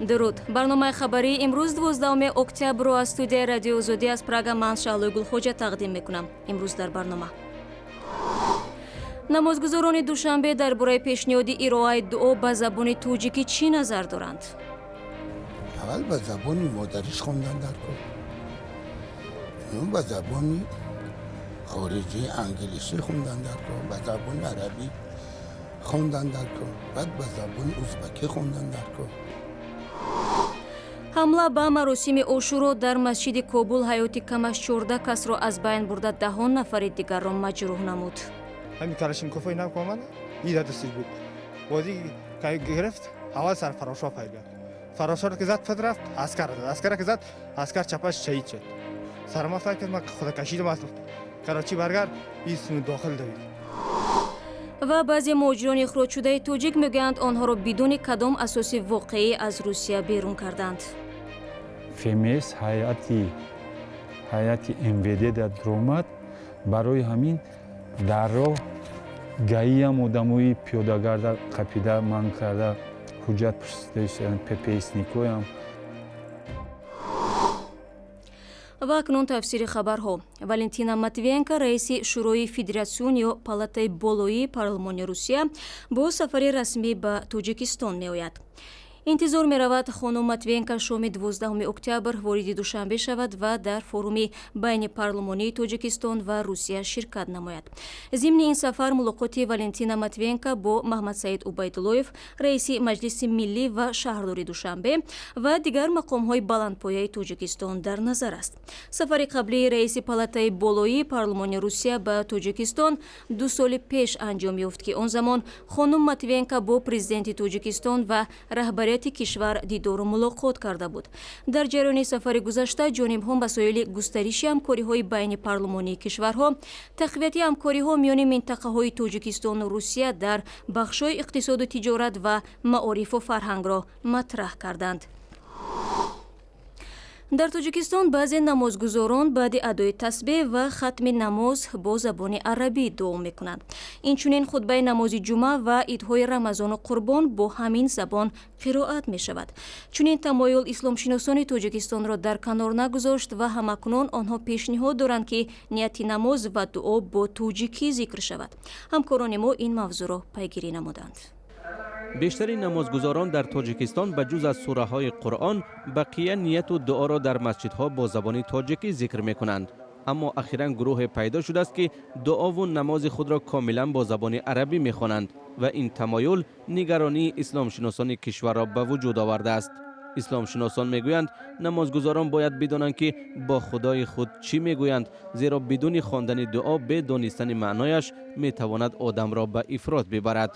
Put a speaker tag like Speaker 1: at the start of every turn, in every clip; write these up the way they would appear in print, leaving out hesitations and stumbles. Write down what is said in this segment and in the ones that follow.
Speaker 1: Дуруд. Барномаи хабарии имрӯз, 12 октябрро, аз студияи Радиои Озодӣ аз Прага ман, Шаҳлои Гулхоҷа, тақдим мекунам. Имрӯз дар барнома: намозгузорони Душанбе дар бораи пешниҳоди ироаи дуо ба забони тоҷикӣ чӣ назар доранд?
Speaker 2: Аввал ба забони модариш хондан дар кор, ба забони хориҷӣ, англисӣ хондан дар кор, ба забони арабӣ хондан дар кор, баъд ба забони узбакӣ хондан дар кор.
Speaker 1: Ҳамла ба маросими Ошуро дар масҷиди Кобул ҳаёти кам аз 14 касро аз байн бурда, даҳон нафари дигарро маҷрӯҳ намуд.
Speaker 3: Ҳамин калашниковои нав омада, ида дастиш буд, бозӣ гирифт. Аввал сар фарошо пайгад, фарошоро ки зад, фуд рафт, аскар зад, аскара ки зад, аскар чапаш шаҳид шуд. Сарма фай кард, ман худа кашидам, аз карочи баргар исми дохил давид.
Speaker 1: Ва баъзе муҳоҷирони ихроҷшудаи тоҷик мегӯянд, онҳоро бидуни кадом асоси воқеӣ аз Русия берун карданд.
Speaker 4: ФМС ҳайати МВД даромад. Барои ҳамин дар роҳ ГАИам одамои пиёдагарда қапида, манъ карда, ҳуҷҷат пурсида, ППСникоям.
Speaker 1: Ва акнун тафсири хабарҳо. Валентина Матвиенко, раиси Шӯрои Федератсион ё палатаи болоии парлумони Русия, бо сафари расмӣ ба Тоҷикистон меояд. Интизор меравад, хонум Матвиенко шоми 12 октябр вориди Душанбе шавад ва дар форуми байни парлумонии Тоҷикистон ва Русия ширкат намояд. Зимни ин сафар мулоқоти Валентина Матвиенко бо Маҳмадсаид Убайдуллоев, раиси Маҷлиси миллӣ ва шаҳрдори Душанбе, ва дигар мақомҳои баландпояи Тоҷикистон дар назар аст. Сафари қаблии раиси палатаи болоии парлумони Русия ба Тоҷикистон 2 соли пеш анҷом ёфт, ки он замон хонум Матвиенко бо президенти Тоҷикистон ва раҳбарияти кишвар дидору мулоқот карда буд. Дар ҷараёни сафари гузашта ҷонибҳо масоили густариши ҳамкориҳои байни парлумонии кишварҳо, тақвияти ҳамкориҳо миёни минтақаҳои Тоҷикистону Русия дар бахшҳои иқтисоду тиҷорат ва маорифу фарҳангро матраҳ карданд. Дар Тоҷикистон баъзе намозгузорон баъди адои тасбеҳ ва хатми намоз бо забони арабӣ дуо мекунанд. Инчунин хутбаи намози ҷумъа ва идҳои Рамазону Қурбон бо ҳамин забон қироат мешавад. Чунин тамоюл исломшиносони Тоҷикистонро дар канор нагузошт ва ҳамакнун онҳо пешниҳод доранд, ки нияти намоз ва дуо бо тоҷикӣ зикр шавад. Ҳамкорони мо ин мавзӯъро пайгирӣ намуданд.
Speaker 5: Бештари намозгузорон дар Тоҷикистон ба ҷуз аз сураҳои Қуръон бақия нияту дуоро дар масҷидҳо бо забони тоҷикӣ зикр мекунанд. Аммо ахиран гурӯҳе пайдо шудааст, ки дуову намози худро комилан бо забони арабӣ мехонанд ва ин тамоюл нигаронии исломшиносони кишварро ба вуҷуд овардааст. Исломшиносон мегӯянд, намозгузорон бояд бидонанд, ки бо Худои худ чӣ мегӯянд, зеро бидуни хондани дуо, бе донистани маънояш метавонад одамро ба ифрот бибарад.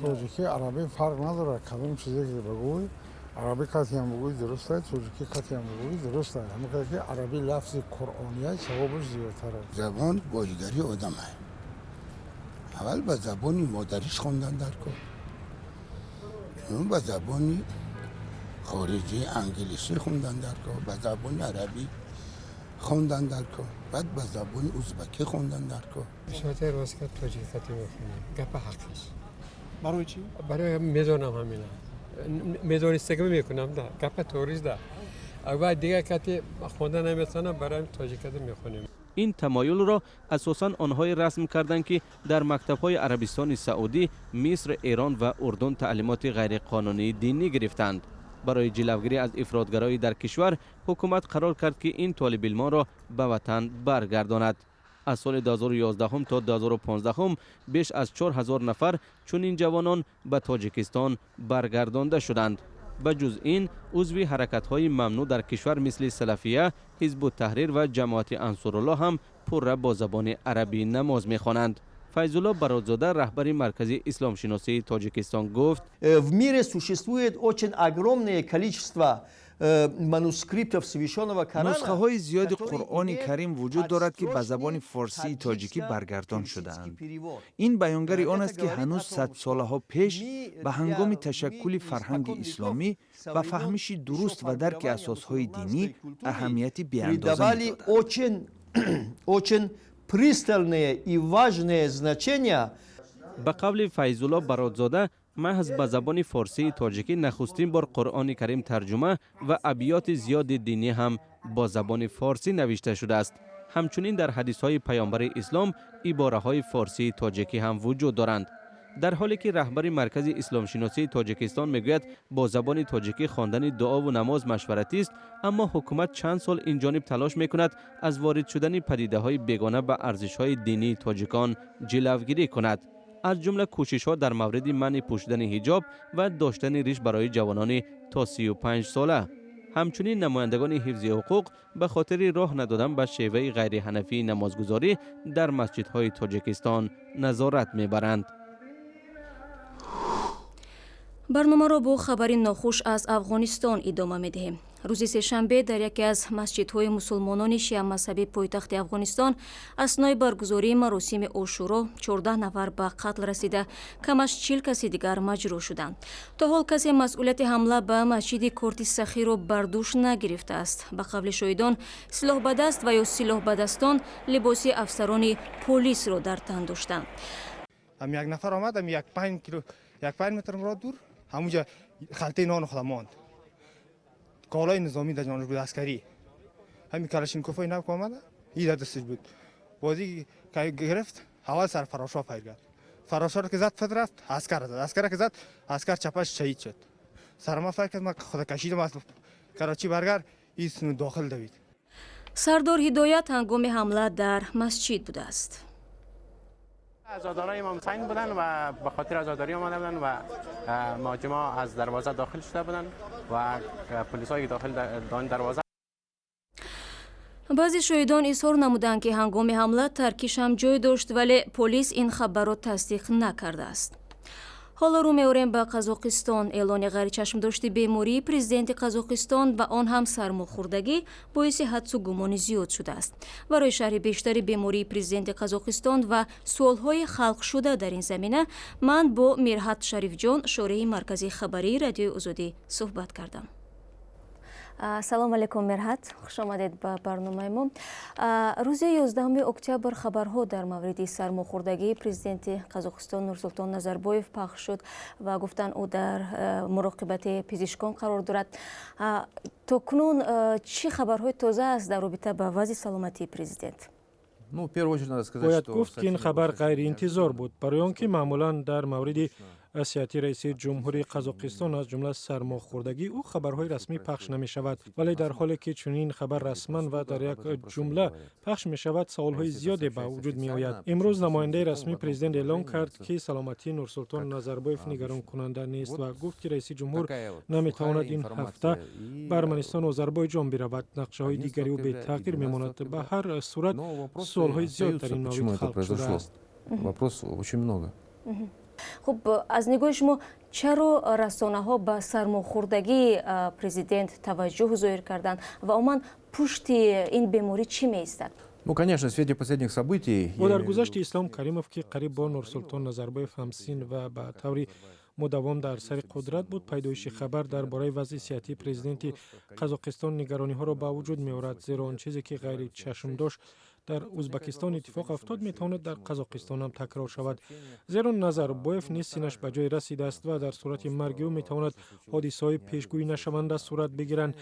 Speaker 6: Тоҷикӣ, арабӣ фарқ надорад. Кадом чизе ки багӯй, арабӣ катиам багӯй, дуруст аст, тоҷикӣ катиам багӯй, дуруст аст. Ҳама ки арабӣ лафзи қуръония, савобаш зиёдтар аст.
Speaker 2: Забон боигари одам аст. Аввал ба забони модариш хондан дар кор, ба забони хориҷӣ, англисӣ хондан дар кор, ба забони арабӣ хондан дар кор, баъд ба забони узбакӣ хондан дар кор.
Speaker 7: Бисёртар, рост, тоҷикӣ кати мехонем, гапа ҳақиш.
Speaker 3: Барои чӣ?
Speaker 7: Барои медонам, ҳамина медонистагӣ мекунам да, гапа ториз да. Ва дигар кати хонда наметавонам, барои тоҷиката мехонем.
Speaker 5: Ин тамоюлро асосан онҳое расм карданд, ки дар мактабҳои Арабистони Саудӣ, Миср, Эрон ва Урдун таълимоти ғайриқонунии динӣ гирифтанд. Барои ҷилавгирӣ аз ифротгароӣ дар кишвар ҳукумат қарор кард, ки ин толибилмонро ба ватан баргардонад. Аз соли 2011 то 2015 беш аз 4000 нафар чунин ҷавонон ба Тоҷикистон баргардонда шуданд. Ба ҷуз ин, узви ҳаракатҳои мамнӯъ дар кишвар, мисли Салафия, Ҳизбу Таҳрир ва Ҷамоати Ансоруллоҳ ҳам пурра бо забони арабӣ намоз мехонанд. Файзулло Баротзода, раҳбари Маркази исломшиносии Тоҷикистон, гуфт:
Speaker 8: В мире существует очень огромное количество манускриптов Священного Корана.
Speaker 9: Нусхаҳои зиёди Қуръони Карим вуҷуд дорад, ки ба забони форсии тоҷикӣ баргардон шудаанд. Ин баёнгари он аст, ки ҳанӯз садсолаҳо пеш, ба ҳангоми ташаккули фарҳанги исломӣ, ба фаҳмиши дуруст ва дарки асосҳои динӣ аҳамияти беандоза
Speaker 8: очень, очень пристальное и важное значение.
Speaker 5: Ба қавли Файзулло Баротзода, Маҳз ба забони форсии тоҷикӣ нахустин бор Қуръони Карим тарҷума ва абёти зиёди динӣ ҳам бо забони форсӣ навишта шудааст. Ҳамчунин дар ҳадисҳои паёмбари ислом ибораҳои форсии тоҷикӣ ҳам вуҷуд доранд. Дар ҳоле ки раҳбари маркази исломшиносии Тоҷикистон мегӯяд, бо забони тоҷикӣ хондани дуову намоз машваратист, аммо ҳукумат чанд сол ин ҷониб талош мекунад аз ворид шудани падидаҳои бегона ба арзишҳои динии тоҷикон ҷилавгирӣ кунад. Аз ҷумла кӯшишҳо дар мавриди манъи пӯшидани ҳиҷоб ва доштани риш барои ҷавонони то 35 сола. Ҳамчунин намояндагони ҳифзи ҳуқуқ ба хотири роҳ надодан ба шеваи ғайриҳанафии намозгузорӣ дар масҷидҳои Тоҷикистон назорат мебаранд.
Speaker 1: Барномаро бо хабари нохуш аз Афғонистон идома медиҳем. Рӯзи сешанбе дар яке аз масҷидҳои мусулмонони шиамазҳаби пойтахти Афғонистон аснои баргузории маросими Ошӯро 14 нафар ба қатл расида, кам аз 40 каси дигар маҷрӯҳ шуданд. То ҳол касе масъулияти ҳамла ба масҷиди Корти Сахиро бар дӯш нагирифтааст. Ба қавли шоҳидон, силоҳбадаст ва ё силоҳбадастон либоси афсарони полисро дар тан доштанд.
Speaker 3: Ҳам як нафар омад, ҳам як 5 кило, як 5 метр мурод дур, ҳамунҷа халтаи нону худа монд. Колаи низомӣ дар ҷонаш буд, аскарӣ. Ҳамин калашинкофои нав ки омада, и дар дасташ буд. Бозӣ гирифт, аввал сар фарошо файр кард. Фарошоро ки зад, фид рафт, аскар зад. Аскара ки зад, аскар чапаш шаҳид шуд. Сарма файр кард, ман худа кашидам аз Карачи баргар, и дохил давид.
Speaker 1: Сардор Ҳидоят ҳангоми ҳамла дар масҷид будааст.
Speaker 10: عزادارای امام حسین بودن و به خاطر عزاداری آمده بودن و مهاجما از دروازه داخل شده بودن و پلیسای داخل دروازه.
Speaker 1: Баъзе шоҳидон изҳор намуданд, ки ҳангоми ҳамла таркиш ҳам ҷой дошт, вале полис ин хабарро тасдиқ накардааст. Ҳоло рӯ меорем ба Қазоқистон. Эълони ғайричашмдошти бемории президенти Қазоқистон ва он ҳам сармохӯрдагӣ боиси ҳадсу гумони зиёд шудааст. Барои шарҳи бештари бемории президенти Қазоқистон ва суолҳои халқшуда дар ин замина ман бо Мирҳат Шарифҷон, шореҳи маркази хабарии Радиои Озодӣ, суҳбат кардам. Салом алейкум, Мирҳат, хуш омадед ба барномаи мо. Рӯзи 11 октябр хабарҳо дар мавриди сармохӯрдагии президенти Қазоқистон Нурсултон Назарбоев пахш шуд ва гуфтанд, ӯ дар муроқибати пизишкон қарор дорад. То кунун чӣ хабарҳои тоза аст дар робита ба вазъи саломатии президент?
Speaker 11: Бояд гуфт, ки ин хабар ғайриинтизор буд, барои он ки маъмулан дар мавриди сиҳати раиси ҷумҳури Қазоқистон, аз ҷумла сармохӯрдагии ӯ, хабарҳои расмӣ пахш намешавад. Вале дар ҳоле ки чунин хабар расман ва дар як ҷумла пахш мешавад, саволҳои зиёде ба вуҷуд меояд. Имрӯз намояндаи расмии президент эълон кард, ки саломатии Нурсултон Назарбоев нигаронкунанда нест ва гуфт, ки раиси ҷумҳур наметавонад ин ҳафта ба Арманистону Озарбойҷон биравад. Нақшаҳои дигари ӯ бетағйир мемонад. Ба ҳар сурат, суолҳои зиёд дар ин маврид халқ шудааст.
Speaker 12: Вопросов очень много.
Speaker 1: Хуб, аз нигоҳи шумо, чаро расонаҳо ба сармохӯрдагии президент таваҷҷӯҳ зоҳир карданд ва умуман пушти ин беморӣ чӣ меистад?
Speaker 12: Ну, конечно, в свете последних событий.
Speaker 11: Бо даргузашти Ислом Каримов, ки қариб бо Нурсултон Назарбоев ҳамсин ва ба таври мудавом дар сари қудрат буд, пайдоиши хабар дар бораи вазъи сиҳатии президенти Қазоқистон нигарониҳоро ба вуҷуд меорад, зеро он чизе ки ғайричашмдошт дар Узбакистон иттифоқ афтод, метавонад дар Қазоқистон ҳам такрор шавад, зеро Назарбоев низ синаш ба ҷой расидааст ва дар сурати марги ӯ метавонад ҳодисаҳои пешгӯӣ нашаванда сурат бигиранд.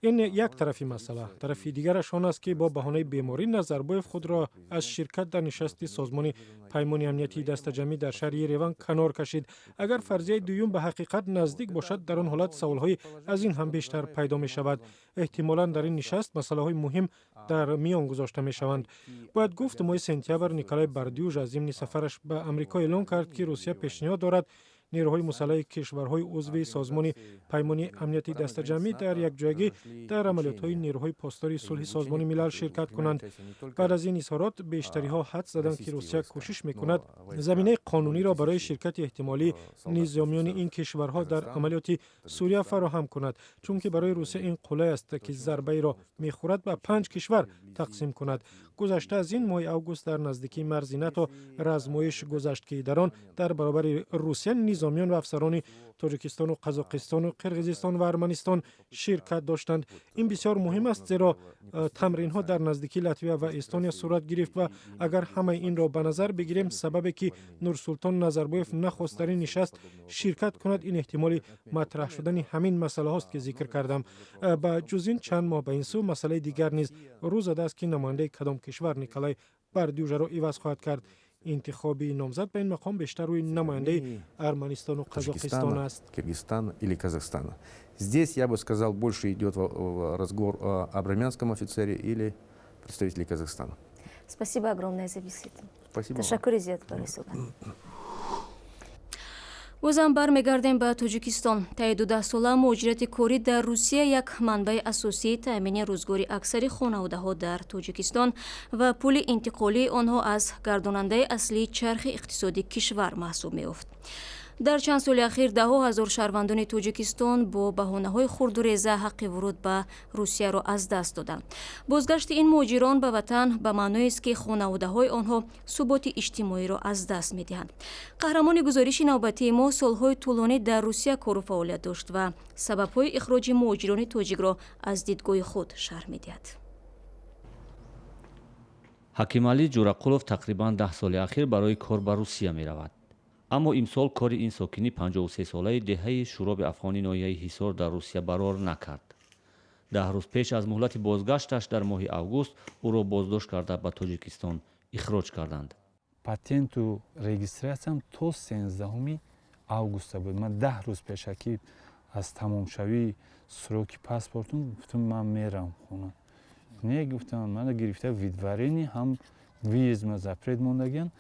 Speaker 11: Ин як тарафи масъала. Тарафи дигараш он аст, ки бо баҳонаи беморӣ Назарбоев худро аз ширкат дар нишасти Созмони Паймони Амнияти Дастаҷамъӣ дар шаҳри Ереван канор кашид. Агар фарзияи дуюм ба ҳақиқат наздик бошад, дар он ҳолат саволҳои аз ин ҳам бештар пайдо мешавад. Эҳтимолан дар ин нишаст масъалаҳои муҳим дар миён гузошта мешаванд. Бояд гуфт, моҳи сентябр Николай Бардюж аз зимни сафараш ба Амрико эълон кард, ки Русия пешниҳод дорад нерӯҳои мусаллаҳи кишварҳои узви Созмони Паймони Амнияти Дастаҷамъӣ дар якҷоягӣ дар амалиётҳои нерӯҳои посдори сулҳи Созмони Милал ширкат кунанд. Баъд аз ин изҳорот бештариҳо ҳадс заданд, ки Русия кӯшиш мекунад заминаи қонуниро барои ширкати эҳтимолии низомиёни ин кишварҳо дар амалиёти Сурия фароҳам кунад, чунки барои Русия ин қулай аст, ки зарбаеро мехӯрад, ба панҷ кишвар тақсим кунад. Гузашта аз ин, моҳи август дар наздикии марзи НАТО размоиш гузашт, ки дар он дар баробари Русия низомиён ва афсарони Тоҷикистону Қазоқистону Қирғизистон ва Арманистон ширкат доштанд. Ин бисёр муҳим аст, зеро тамринҳо дар наздикии Латвия ва Эстония сурат гирифт. Ва агар ҳамаи инро ба назар бигирем, сабабе ки Нурсултон Назарбоев нахост дар ин нишаст ширкат кунад, ин эҳтимоли матраҳ шудани ҳамин масъалаҳост, ки зикр кардам. Ба ҷуз ин, чанд моҳ ба ин сӯ масъалаи дигар низ рӯ задааст, ки намояндаи кадом кишвар Николай Бардюжаро иваз хоҳад кард. Интихоби номзад ба ин мақом бештар рӯи намояндаи Арманистону Қазоқистон аст.
Speaker 12: Киргизстана или Казахстана. Здесь, я бы сказал, больше идет разговор об армянском офицере или представителе Казахстана.
Speaker 1: Спасибо огромное за беседу.
Speaker 12: Спасибо.
Speaker 1: Ташаккури зиёд барои суҳбат. Бозам бармегардем ба Тоҷикистон. Таи 12 сола муҳоҷирати корӣ дар Русия як манбаи асосии таъмини рӯзгори аксари хонаводаҳо дар Тоҷикистон ва пули интиқолии онҳо аз гардонандаи аслии чархи иқтисодии кишвар маҳсуб меёфт. Дар чанд соли ахир даҳҳо ҳазор шаҳрвандони Тоҷикистон бо баҳонаҳои хурдуреза ҳаққи вуруд ба Русияро аз даст доданд. Бозгашти ин муҳоҷирон ба ватан ба маъноест, ки хонаводаҳои онҳо суботи иҷтимоиро аз даст медиҳанд. Қаҳрамони гузориши навбатии мо солҳои тӯлонӣ дар Русия кору фаъолият дошт ва сабабҳои ихроҷи муҳоҷирони тоҷикро аз дидгоҳи худ шарҳ медиҳад.
Speaker 13: Ҳакималӣ Ҷурақулов тақрибан 10 соли ахир барои кор ба Русия меравад. Аммо имсол кори ин сокини 53-солаи деҳаи Шӯроби Афғони ноҳияи Ҳисор дар Русия барор накард. 10 рӯз пеш аз муҳлати бозгашташ дар моҳи август ӯро боздошт карда, ба Тоҷикистон ихроҷ карданд.
Speaker 4: Патенту регистрация м то 13 августа буд. Ман 10 рӯз пешакӣ аз тамомшавии срок и паспортум гуфтам, ман мерам хона. Не, гуфтам, мана гирифта выдворение, ҳам въезд ма запрет мондагиан.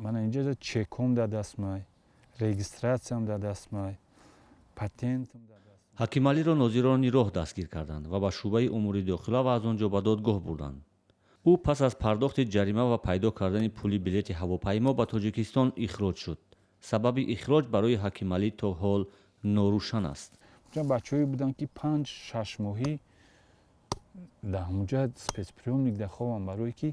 Speaker 4: Мана инҷа чеком дар дастмай, регистрация м дар дастмай, патентам.
Speaker 13: Ҳакималиро нозирони роҳ дастгир карданд ва ба шӯъбаи умури дохила ва аз он ҷо ба додгоҳ бурданд. Ӯ пас аз пардохти ҷарима ва пайдо кардани пули билети ҳавопаймо ба Тоҷикистон ихроҷ шуд. Сабаби ихроҷ барои Ҳакималӣ то ҳол норӯшан аст.
Speaker 4: Бачаҳое буданд, ки 5-6 моҳӣ дар ҳамунҷа спецприёмник дар хобам, барое ки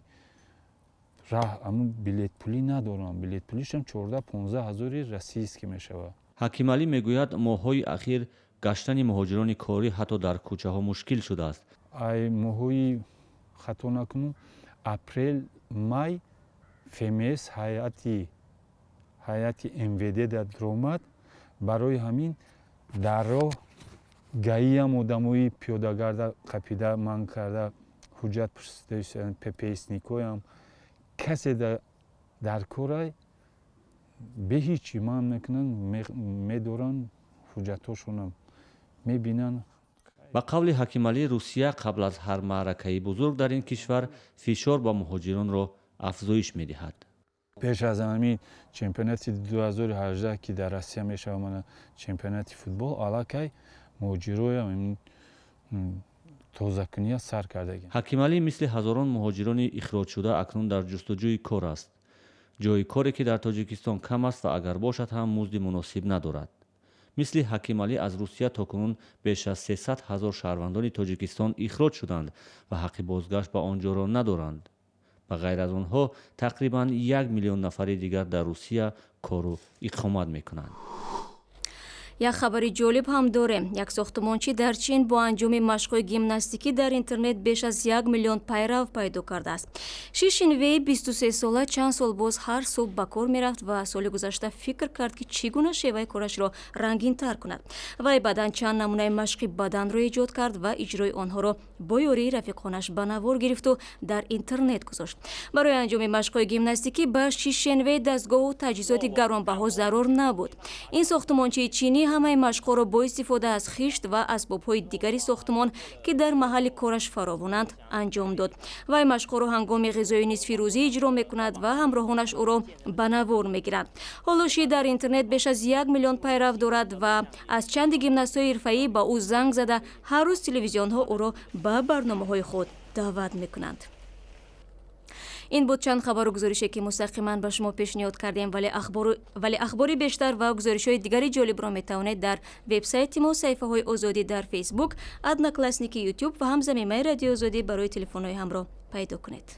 Speaker 4: раҳ амн билетпулӣ надорам. Билетпулишам 14-15 ҳазори российский мешавад.
Speaker 13: Ҳакималӣ мегӯяд, моҳҳои ахир гаштани муҳоҷирони корӣ ҳатто дар кӯчаҳо мушкил шудааст.
Speaker 4: Ай моҳҳои, хато накунам, апрел, май ФМС ҳайати МВД дар даромад. Барои ҳамин дар роҳ ГАИ ам одамои пиёдагарда қапида, манъ карда, ҳуҷҷат пурсида, ППСник оям касе дар корай бе ҳичи манъ мекунанд, медоранд, ҳуҷҷатҳошонам мебинанд.
Speaker 13: Ба қавли Ҳакималӣ, Русия қабл аз ҳар маъракаи бузург дар ин кишвар фишор ба муҳоҷиронро афзоиш медиҳад.
Speaker 4: Пеш аз ҳамин чемпионати 2018, ки дар Россия мешавад, мана чемпионати футбол, аллакай муҳоҷироям тозакуния сар кардагӣ.
Speaker 13: Ҳакималӣ мисли ҳазорон муҳоҷирони ихроҷшуда акнун дар ҷустуҷӯи кор аст. Ҷойи коре, ки дар Тоҷикистон кам аст ва агар бошад ҳам, музди муносиб надорад. Мисли Ҳакималӣ аз Русия то кунун беш аз 300 ҳазор шаҳрвандони Тоҷикистон ихроҷ шуданд ва ҳаққи бозгашт ба он ҷоро надоранд. Ба ғайр аз онҳо, тақрибан 1 миллион нафари дигар дар Русия кору иқомат мекунанд.
Speaker 1: Як хабари ҷолиб ҳам дорем. Як сохтумончӣ дар Чин бо анҷоми машқҳои гимнастикӣ дар интернет беш аз 1 миллион пайрав пайдо кардааст. Ши Шинвей 23 сола чанд сол боз ҳар субҳ ба кор мерафт ва соли гузашта фикр кард, ки чӣ гуна шеваи корашро рангинтар кунад. Вай баъдан чанд намунаи машқи баданро эҷод кард ва иҷрои онҳоро бо ёрии рафиқонаш ба навор гирифту дар интернет гузошт. Барои анҷоми машқҳои гимнастикӣ ба Ши Шенвей дастгоҳу таҷҳизоти гаронбаҳо зарур набуд. Ин сохтумончии чинӣ ҳамаи машқҳоро бо истифода аз хишт ва асбобҳои дигари сохтумон, ки дар маҳалли кораш фаровонанд, анҷом дод. Вай машқҳоро ҳангоми ғизои нисфирӯзӣ иҷро мекунад ва ҳамроҳонаш ӯро ба навор мегиранд. Ҳоло Ши дар интернет беш аз 1 миллион пайрав дорад ва аз чанди гимнастҳои ҳирфаӣ ба ӯ занг зада, ҳар рӯз телевизионҳо ӯро ба барномаҳои худ даъват мекунанд. Ин буд чанд хабару гузорише, ки мустақиман ба шумо пешниҳод кардем, вале ахбори бештар ва гузоришҳои дигари ҷолибро метавонед дар вебсайти мо, саҳифаҳои Озодӣ дар Фейсбук, Одноклассники, Ютуб ва ҳам замимаи Радиои Озодӣ барои телефонҳои ҳамроҳ пайдо кунед.